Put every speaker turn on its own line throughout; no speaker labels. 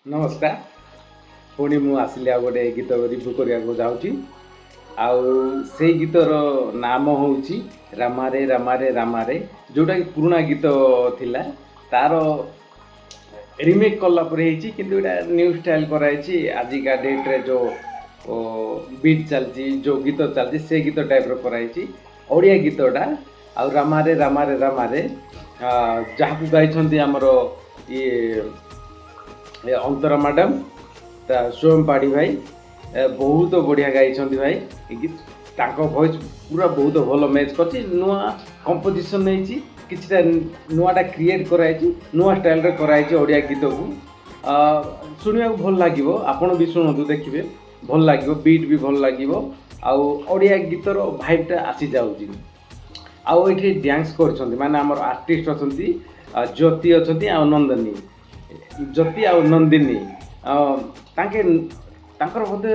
ନମସ୍କାର। ପୁଣି ମୁଁ ଆସିଲି, ଆଉ ଗୋଟେ ଗୀତ ରିଭ୍ୟୁ କରିବାକୁ ଯାଉଛି। ଆଉ ସେଇ ଗୀତର ନାମ ହେଉଛି ରାମାରେ ରାମାରେ ରାମାରେ, ଯେଉଁଟାକି ପୁରୁଣା ଗୀତ ଥିଲା। ତାର ରିମେକ୍ କଲା ପରେ ହେଇଛି, କିନ୍ତୁ ଏଇଟା ନ୍ୟୁ ଷ୍ଟାଇଲ୍ କରାହେଇଛି। ଆଜିକା ଡେଟ୍ରେ ଯେଉଁ ବିଟ୍ ଚାଲିଛି, ଯେଉଁ ଗୀତ ଚାଲିଛି, ସେ ଗୀତ ଟାଇପ୍ର କରାହେଇଛି ଓଡ଼ିଆ ଗୀତଟା। ଆଉ ରାମାରେ ରାମାରେ ରାମାରେ, ଯାହାକୁ ଗାଇଛନ୍ତି ଆମର ଇଏ ଅନ୍ତରା ମ୍ୟାଡ଼ାମ୍, ତା ସ୍ୱୟଂ ପାଢ଼ୀ ଭାଇ, ବହୁତ ବଢ଼ିଆ ଗାଇଛନ୍ତି ଭାଇ। ଏ ତାଙ୍କ ଭଏସ୍ ପୁରା ବହୁତ ଭଲ ମ୍ୟାଚ୍ କରିଛି। ନୂଆ କମ୍ପୋଜିସନ୍ ହେଇଛି, କିଛିଟା ନୂଆଟା କ୍ରିଏଟ୍ କରାହେଇଛି, ନୂଆ ଷ୍ଟାଇଲ୍ରେ କରାହେଇଛି ଓଡ଼ିଆ ଗୀତକୁ। ଶୁଣିବାକୁ ଭଲ ଲାଗିବ। ଆପଣ ବି ଶୁଣନ୍ତୁ, ଦେଖିବେ ଭଲ ଲାଗିବ, ବିଟ୍ ବି ଭଲ ଲାଗିବ ଆଉ ଓଡ଼ିଆ ଗୀତର ଭାଇବ୍ଟା ଆସିଯାଉଛି। ଆଉ ଏଇଠି ଡ୍ୟାନ୍ସ କରୁଛନ୍ତି, ମାନେ ଆମର ଆର୍ଟିଷ୍ଟ ଅଛନ୍ତି, ଜ୍ୟୋତି ଅଛନ୍ତି ଆଉ ନନ୍ଦିନୀ, ଜ୍ୟୋତି ଆଉ ନନ୍ଦିନୀ। ତାଙ୍କେ ତାଙ୍କର ବୋଧେ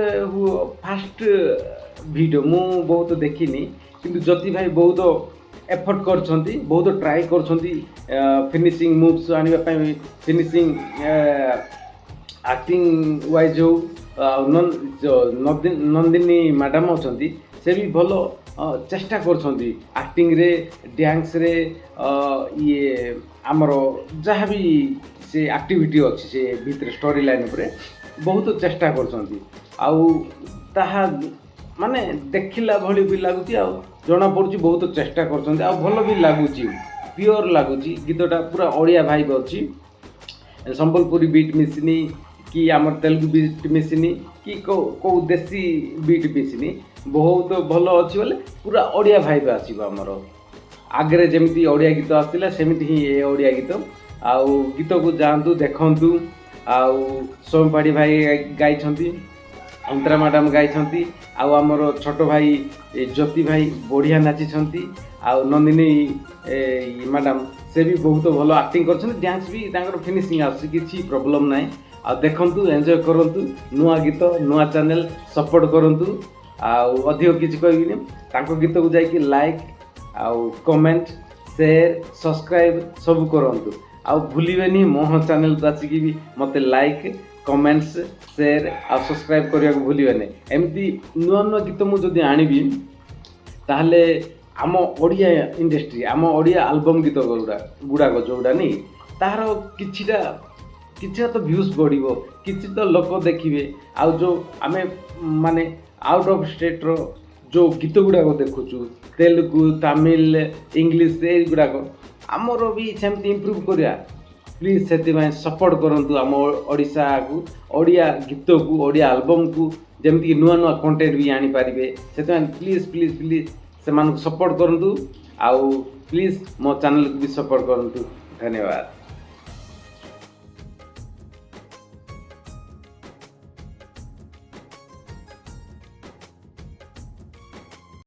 ଫାଷ୍ଟ ଭିଡ଼ିଓ, ମୁଁ ବହୁତ ଦେଖିନି, କିନ୍ତୁ ଜ୍ୟୋତି ଭାଇ ବହୁତ ଏଫର୍ଟ କରିଛନ୍ତି, ବହୁତ ଟ୍ରାଏ କରୁଛନ୍ତି ଫିନିସିଂ ମୁଭ୍ସ ଆଣିବା ପାଇଁ, ଫିନିସିଂ ଆକ୍ଟିଂ ୱାଇଜ୍ ହଉ। ଆଉ ନନ୍ଦିନୀ ମ୍ୟାଡ଼ାମ୍ ଅଛନ୍ତି, ସେ ବି ଭଲ ଚେଷ୍ଟା କରୁଛନ୍ତି ଆକ୍ଟିଂରେ, ଡ୍ୟାନ୍ସରେ, ଇଏ ଆମର ଯାହା ବି ସେ ଆକ୍ଟିଭିଟି ଅଛି, ସେ ଭିତରେ ଷ୍ଟୋରି ଲାଇନ୍ ଉପରେ ବହୁତ ଚେଷ୍ଟା କରୁଛନ୍ତି। ଆଉ ତାହା ମାନେ ଦେଖିଲା ଭଳି ବି ଲାଗୁଛି ଆଉ ଜଣାପଡ଼ୁଛି ବହୁତ ଚେଷ୍ଟା କରୁଛନ୍ତି। ଆଉ ଭଲ ବି ଲାଗୁଛି, ପିଓର ଲାଗୁଛି ଗୀତଟା, ପୁରା ଓଡ଼ିଆ ଭାଇବ୍ ଅଛି। ସମ୍ବଲପୁରୀ ବିଟ୍ ମିଶିନି କି ଆମର ତେଲୁଗୁ ବିଟ୍ ମିଶିନି କି କେଉଁ କେଉଁ ଦେଶୀ ବିଟ୍ ମିଶିନି। ବହୁତ ଭଲ ଅଛି ବୋଲେ ପୁରା ଓଡ଼ିଆ ଭାଇବ୍ ଆସିବ ଆମର। ଆଗରେ ଯେମିତି ଓଡ଼ିଆ ଗୀତ ଆସିଥିଲା, ସେମିତି ହିଁ ଏ ଓଡ଼ିଆ ଗୀତ। ଆଉ ଗୀତକୁ ଯାଆନ୍ତୁ, ଦେଖନ୍ତୁ। ଆଉ ସୋମ ପାଢ଼ୀ ଭାଇ ଗାଇଛନ୍ତି, ଅନ୍ତରା ମ୍ୟାଡ଼ାମ୍ ଗାଇଛନ୍ତି, ଆଉ ଆମର ଛୋଟ ଭାଇ ଜ୍ୟୋତି ଭାଇ ବଢ଼ିଆ ନାଚିଛନ୍ତି। ଆଉ ନନ୍ଦିନୀ ମ୍ୟାଡ଼ାମ୍, ସେ ବି ବହୁତ ଭଲ ଆକ୍ଟିଂ କରିଛନ୍ତି, ଡ୍ୟାନ୍ସ ବି ତାଙ୍କର ଫିନିସିଂ ଆସୁଛି, କିଛି ପ୍ରୋବ୍ଲେମ୍ ନାହିଁ। ଆଉ ଦେଖନ୍ତୁ, ଏନ୍ଜୟ କରନ୍ତୁ। ନୂଆ ଗୀତ, ନୂଆ ଚ୍ୟାନେଲ୍, ସପୋର୍ଟ କରନ୍ତୁ। ଆଉ ଅଧିକ କିଛି କହିବିନି। ତାଙ୍କ ଗୀତକୁ ଯାଇକି ଲାଇକ୍ ଆଉ କମେଣ୍ଟ, ସେୟାର, ସବସ୍କ୍ରାଇବ୍ ସବୁ କରନ୍ତୁ। ଆଉ ଭୁଲିବେନି, ମୋ ଚ୍ୟାନେଲକୁ ଆସିକି ବି ମୋତେ ଲାଇକ୍, କମେଣ୍ଟସ୍, ସେୟାର ଆଉ ସବସ୍କ୍ରାଇବ୍ କରିବାକୁ ଭୁଲିବେନି। ଏମିତି ନୂଆ ନୂଆ ଗୀତ ମୁଁ ଯଦି ଆଣିବି, ତାହେଲେ ଆମ ଓଡ଼ିଆ ଇଣ୍ଡଷ୍ଟ୍ରି, ଆମ ଓଡ଼ିଆ ଆଲବମ୍ ଗୀତ ଗୁଡ଼ାକ ଯେଉଁଗୁଡ଼ା ନି, ତାହାର କିଛିଟା କିଛିଟା ତ ଭ୍ୟୁଜ୍ ବଢ଼ିବ, କିଛି ତ ଲୋକ ଦେଖିବେ। ଆଉ ଯେଉଁ ଆମେ ମାନେ ଆଉଟ୍ ଅଫ୍ ଷ୍ଟେଟ୍ର ଯେଉଁ ଗୀତ ଗୁଡ଼ାକ ଦେଖୁଛୁ, ତେଲୁଗୁ, ତାମିଲ, ଇଂଲିଶ, ଏଇଗୁଡ଼ାକ ଆମର ବି ସେମିତି ଇମ୍ପ୍ରୁଭ୍ କରିବା। ପ୍ଲିଜ୍, ସେଥିପାଇଁ ସପୋର୍ଟ କରନ୍ତୁ ଆମ ଓଡ଼ିଶାକୁ, ଓଡ଼ିଆ ଗୀତକୁ, ଓଡ଼ିଆ ଆଲବମ୍କୁ, ଯେମିତିକି ନୂଆ ନୂଆ କଣ୍ଟେଣ୍ଟ ବି ଆଣିପାରିବେ। ସେଥିପାଇଁ ପ୍ଲିଜ୍, ପ୍ଲିଜ୍, ପ୍ଲିଜ୍ ସେମାନଙ୍କୁ ସପୋର୍ଟ କରନ୍ତୁ ଆଉ ପ୍ଲିଜ୍ ମୋ ଚ୍ୟାନେଲକୁ ବି ସପୋର୍ଟ କରନ୍ତୁ। ଧନ୍ୟବାଦ।